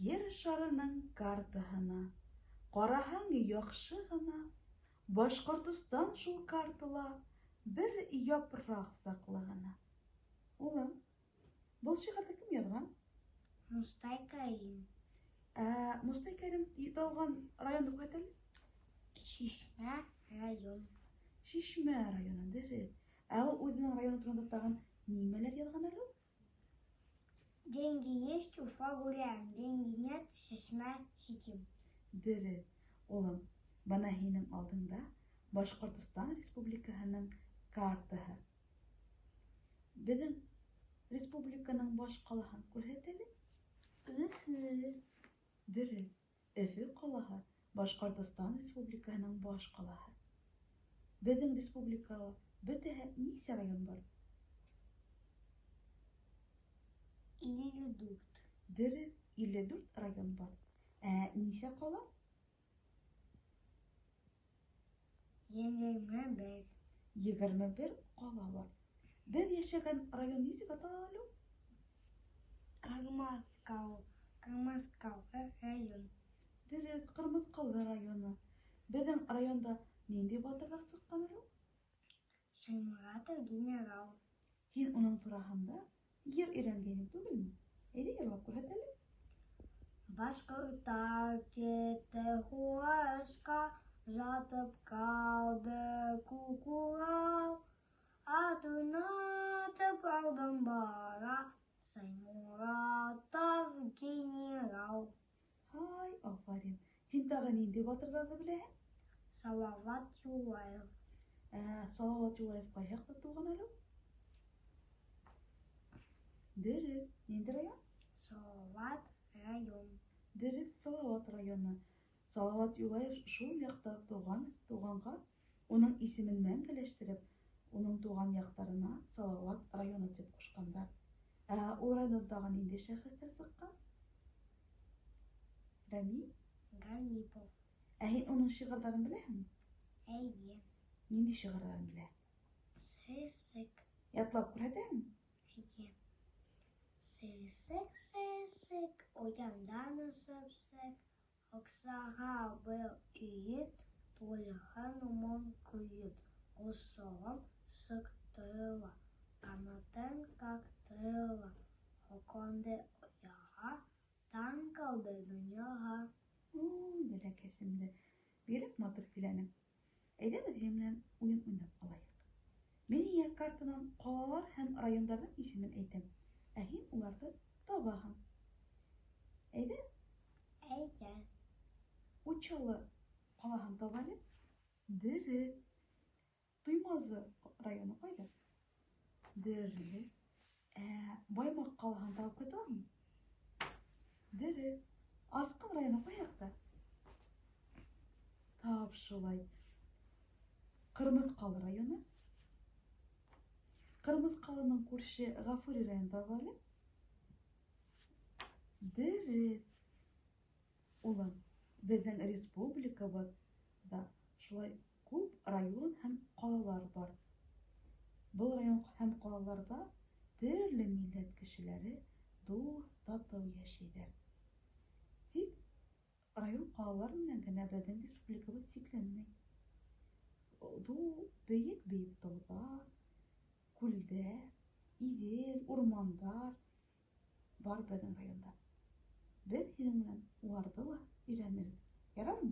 Ер шарының картаһына ҡараһаң яҡшы ғына, Башҡортостан шул картала бер япраҡ саҡлы ғына. Улым, был шиғырҙы кем яҙған? Мостай Кәрим. Ә Мостай Кәрим тыуған районды күрһәт әле. Шишмә район. Шишмә районы, дөрөҫ. Ә ул үҙенең районы турында тағын нимәләр яҙған әле ул? Деньги есть, Уфа гуляем. Деньги нет, Шишмә сидим. Дөрөҫ. Улым, бына һинең алдыңда Башҡортостан Республикаһының картаһы. Беҙҙең республиканың баш ҡалаһын күрһәт әле. Өфө. Дөрөҫ. Өфө ҡалаһы Башҡортостан Республикаһының баш ҡалаһы. Беҙҙең республикала бөтәһе нисә район бар? 54. Дөрөҫ, 54 район бар. Ә нисә ҡала? 21. 21 ҡала бар. Беҙ йәшәгән район нисек атала әле ул? Ҡырмыҫҡалы. Ҡырмыҫҡалы район. Дөрөҫ, Ҡырмыҫҡалы районы. Беҙҙең районда ниндәй батырҙар сыҡҡан әле ул? Шайморатов генерал. Һин уның тураһында йыр өйрәнгәйнең түгелме? Әйҙә йырлап күрһәт әле. Башҡорттар китте һуғышҡа, жатып ҡалды күк Урал. Ат уйнатып алдан бара Шайморатов генерал. Һай, афарин. Һин тағы ниндәй батырҙарҙы беләһең? Салават Юлаев. Ә, Салават Юлаев ҡайһы яҡта тыуған әле ул? Дөрөҫ. Ниндәй район? Салават район. Дөрөҫ, Салават районы. Салават Юлаев шул яҡта тыуған, тыуғанға уның исемен мәңгеләштереп, уның тыуған яҡтарына Салават районы тип ҡушҡандар. Ә ул райондан тағы ниндәй шәхестәр сыҡҡан? Рәми? Галипов. Ә һин уның шиғырҙарын беләһеңме? Эйе. Ниндәй шиғырҙарын беләһең? Сәйсек. Ятлап күрһәтәһеңме? Эйе. Сәйсек, сәйсек, ояндан осоп сек, Оҡшаға был өйөн, тулған моң көйөн. Ҡошсоғом сыҡты ла, ҡанатын ҡаҡты ла, Һоҡланды ояға, таң ҡалды донъяға. Уй, бәләкәсемде, бигерәк матур һөйләнең. Әйҙә беҙ һинең менән уйын уйнап алайыҡ. Мин һиңә картанан ҡалалар һәм райондарҙың исемен әйтәм, ә һин уларҙы табаһың. Әйҙә? Әйҙә. Учалы ҡалаһын тап әле. Дөрөҫ. Туймазы районы ҡайҙа? Дөрөҫ. Ә Баймаҡ ҡалаһын табып ҡайта алаһыңмы? Дөрөҫ. Асҡын районы ҡай яҡта? Тап шулай. Ҡырмыҫҡалы районы. Ҡырмыҫҡалының күрше Ғафури районын тап әле. Дөрөҫ. Улым, беҙҙең республикабыҙҙа шулай күп район һәм ҡалалар бар. Был район һәм ҡалаларҙа төрлө милләт кешеләре дуҫ, татыу йәшәйҙәр. Тик район ҡалалар менән генә беҙҙең республикабыҙ сикләнмәй. Ҙур, бейек-бейек тауҙар, күлдәр, Иҙел, урмандар бар беҙҙең районда. Беҙ һинең менән уларҙы ла өйрәнербеҙ. Ярармы?